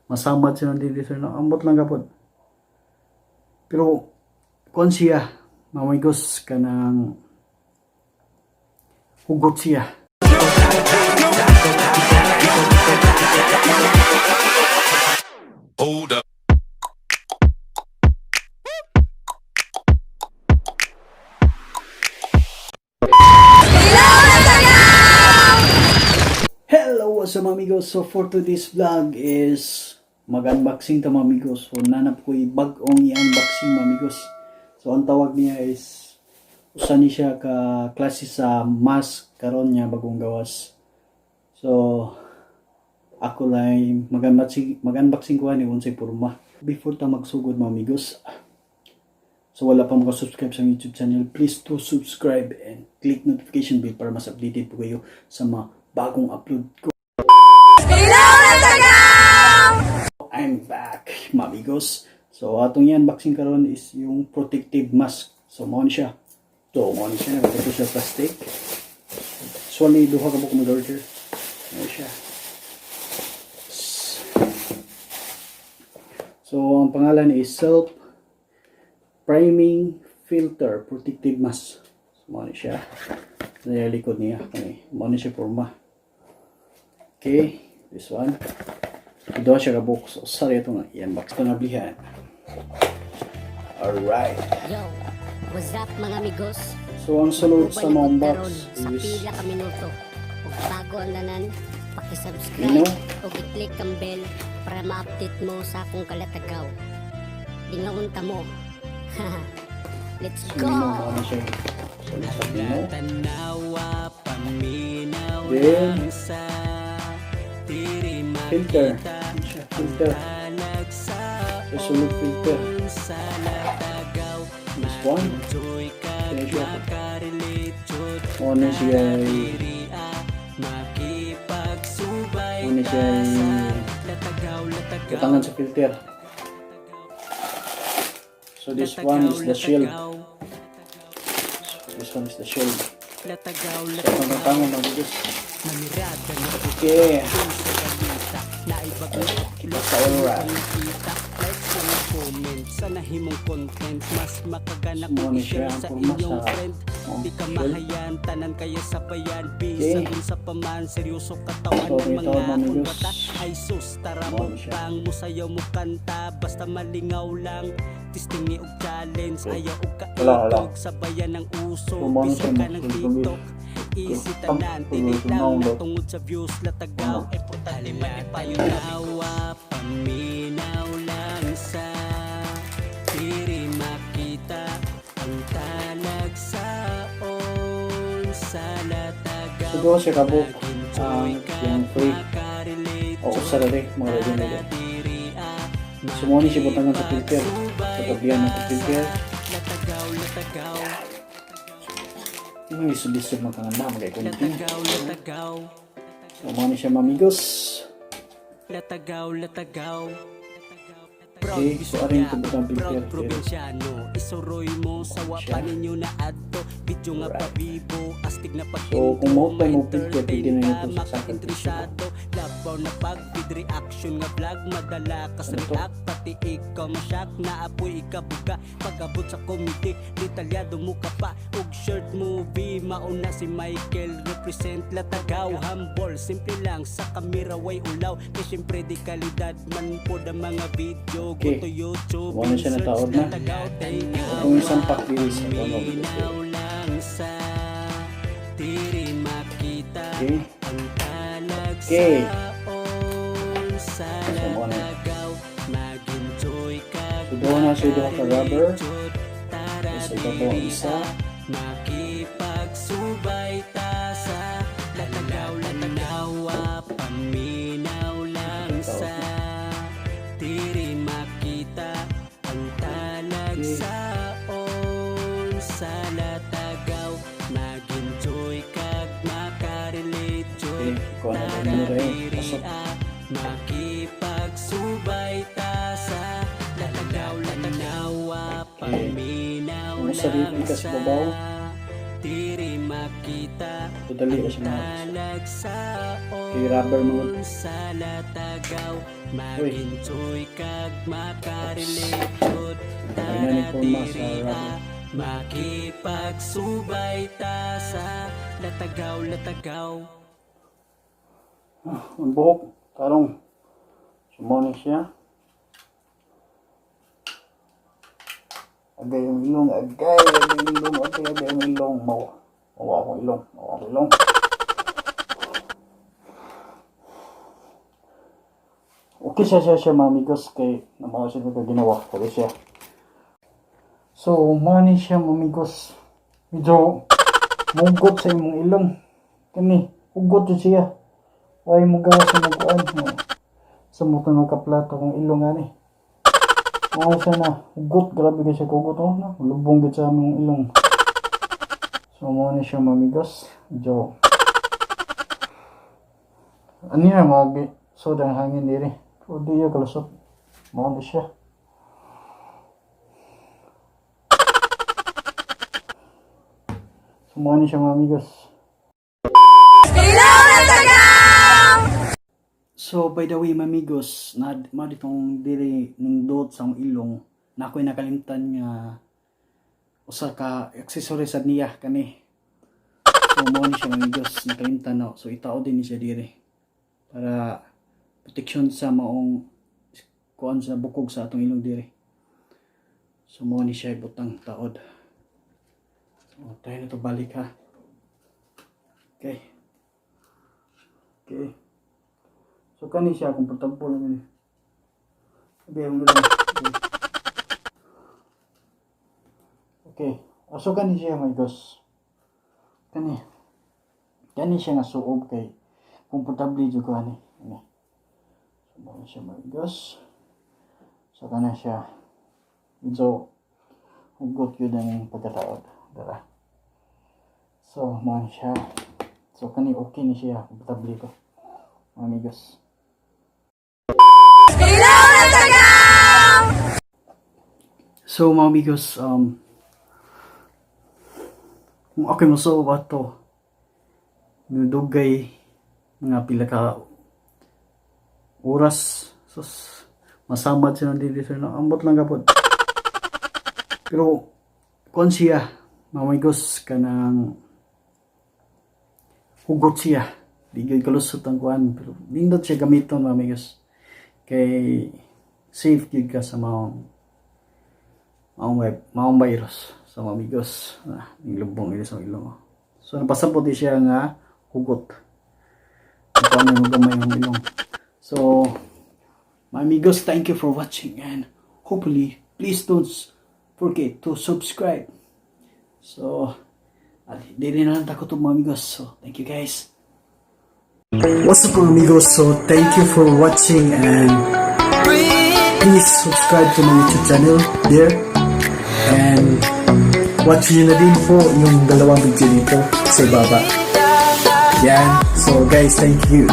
Masamad siya ng dili, sir, no? Ambot lang gapod. Pero kuan siya, mga amigos, kanang hugot siya. Hold up. Hello, what's up, mga amigos? So for today's vlog is mag-unboxing ta, mga amigos. So nanap ko bag-ong i-unboxing, mga amigos. So ang tawag niya is usa ni siya ka klase sa mask karon niya bagong gawas. So ako lang mag-unboxing ko ani unsay porma. Before ta magsugod, mga amigos, so wala pa maka-subscribe sa YouTube channel, please to subscribe and click notification bell para mas updated po kayo sa mga bagong upload ko. I'm back, mga amigos. So atong i-unboxing karon is yung protective mask. So mao ni siya. So mao ni siya, ito siya plastic. Usually duha ka buok mag-order. Mao siya. So ang pangalan is Self Priming Filter Protective Mask. So mao ni siya. Sa likod niya. Okay. Mao ni siya forma. Okay, this one. Ito siya ka box. So, sorry ito nga. I-unbox ito na blihan. Alright. Yo, what's up, mga amigos? So, ang sulod sa Uban mga na box karon sa is pila ka minuto. Ug bago ang tanan, paki-subscribe Mino. Ug i-click ang bell para ma-update mo sa akong kalatagaw. Lingaon ta mo. Let's go! Mino, mao na siya. Sulod sa mino. Tanawa, paminaw Then, lang sa diri filter. makita Ano siya? Filter. talag sa Sa sulod filter. sa latagaw. This one. Enjoy ka Kaya siya. Makarelate jud. Mao na siya Diri makipagsubay Mao na siya ta sa latagaw, latagaw. butangan sa filter. So this one is the shield. So this one is the shield. Latagaw, So latagaw. itong tangon mga amigos. Namirada na Okay. sa balita na ibagong Kita sa alright. kita, like kung comment sa nahimong content, mas makagana Mo kung ni siya i-share ang sa porma inyong sa friend. oh, Di ka shield. mahayan tanan kaya sabayan bisa Okay. unsa pa man seryoso katawan So, ng ito, mga mga amigos. bata ay sus, tara Mo mo ni siya. bang musayaw mo kanta basta malingaw lang tistingi og challenge ayaw og Wala, wala. kaitog sabayan ng uso So, mo ni bisan siya, ka ng mo- TikTok easy tanan dili lang na tungod sa views latagaw importante man ipayon nawa paminaw lang sa diri makita ang talag sa on sa latagaw. So duha siya ka book ang yung free o usa ra rin mga ready na rin. So mo ni siya butangan sa filter. So tabihan na sa filter. Latagaw, latagaw. Yung lisod-lisod magkanganda magay kunti. Latagaw, latagaw. So mo ni siya, mga amigos. Latagaw, latagaw. Okay, so aring ito butang filter. Proud probinsyano, isuroy mo sa wapa ninyo na adto video nga pabibo astig na pag So, kung mo tayo mo filter, pwede na ito sa sakit. Maka-interesado labaw na pag with reaction nga vlog madala ka sa Ano to? react pati ikaw masyak na apoy ikabuga pag-abot sa comedy detalyado mo ka pa og short movie mauna si Michael represent Latagaw humble simple lang sa kamera way ulaw kay syempre di kalidad man po ang mga video. Okay. Go to YouTube. Wala siya insert nataod na. Latagaw, thank you. Itong isang pack diri sa ano. Paminaw lang sa diri makita Okay. ang talag Okay. sa on sa So, mo na. latagaw mag-enjoy ka. So duha na siya, duha ka rubber. Tara Tapos ito po ang isa. makipagsubay ta sa latagaw, latagaw paminaw lang sa diri makita ang talag Okay. sa on sa latagaw mag-enjoy kag makarelate Okay, jud. kuha na tayo muna rin. Pasok. Makipagsubay ta sa latagaw, latagaw Okay. paminaw Ang usa dito lang ka sa sa babaw. diri. makita. So dali siya mga Talagsaon Kay rubber mo. Sa Latagaw, mag-enjoy kag makarelate jud. Ay, na ni forma sa Tara diri rubber. ah, makipagsubay ta sa Latagaw, Latagaw. Ah, ang buhok, tarong. Sumoni siya. Agay ang ilong, agay, agay ang ilong, agay, agay ang ilong. Mawa, mawa akong ilong, mawa akong ilong. Okay siya mga amigos, kay namawa siya nito ginawa ko siya. So, mani siya mga amigos. Medyo mugot sa imong ilong. Kani, hugot yun siya. Way mo gawa sa maguan. Sa mo nga kaplato kung ilong ani. Mao siya na hugot, grabe kay siya kugot oh na. Lubong gid sa among ilong. So mo ni siya mga amigos. Medyo ano yan mga so ang hangin diri. O di ya kalusot. Mao ni siya. So mo ni siya mga amigos. So by the way, mamigos, na mao ditong diri ning duot sa akong ilong na ako'y nakalimtan nga usa ka accessory sad niya kani. So mao ni siya, mamigos, nakalimtan na. So itao din ni siya diri para protection sa maong kuan sa bukog sa atong ilong diri. So mao ni siya ibutang taod. So tayo na to balik ha. Okay. Okay. So kani siya komportable na gani. Abi ang ilong. Okay. Okay. O, so kani siya my gosh. Kani. Kani siya nga suob kay komportable jud ko ani. Ani. So mao siya my gosh. So kana siya. Medyo hugot yun ang pagkataod. Dara. So mao ni siya. So kani okay ni siya, komportable ko. Mga amigos. So mga amigos, kung ako'y musuob ato, dugay mga pila ka oras, sus, masamad siya ng dili sir, no? Ambot lang gapod. Pero, kuan siya, mga amigos, kanang hugot siya. Di gyud kalusot ang kuan, pero nindot siya gamiton mga amigos. Kay safe gyud ka sa maong web, maong virus sa mga amigos. Ah, yung lubong ini sa ilong. Oh. So napasabot di siya nga hugot. Ito ang gamay ang ilong. So, my amigos, thank you for watching and hopefully, please don't forget to subscribe. So, at dili na lang tako to mga amigos. So, thank you guys. What's up mga amigos? So, thank you for watching and please subscribe to my YouTube channel there. And watch nyo na din po yung dalawang video dito sa baba. Yan. So guys, thank you.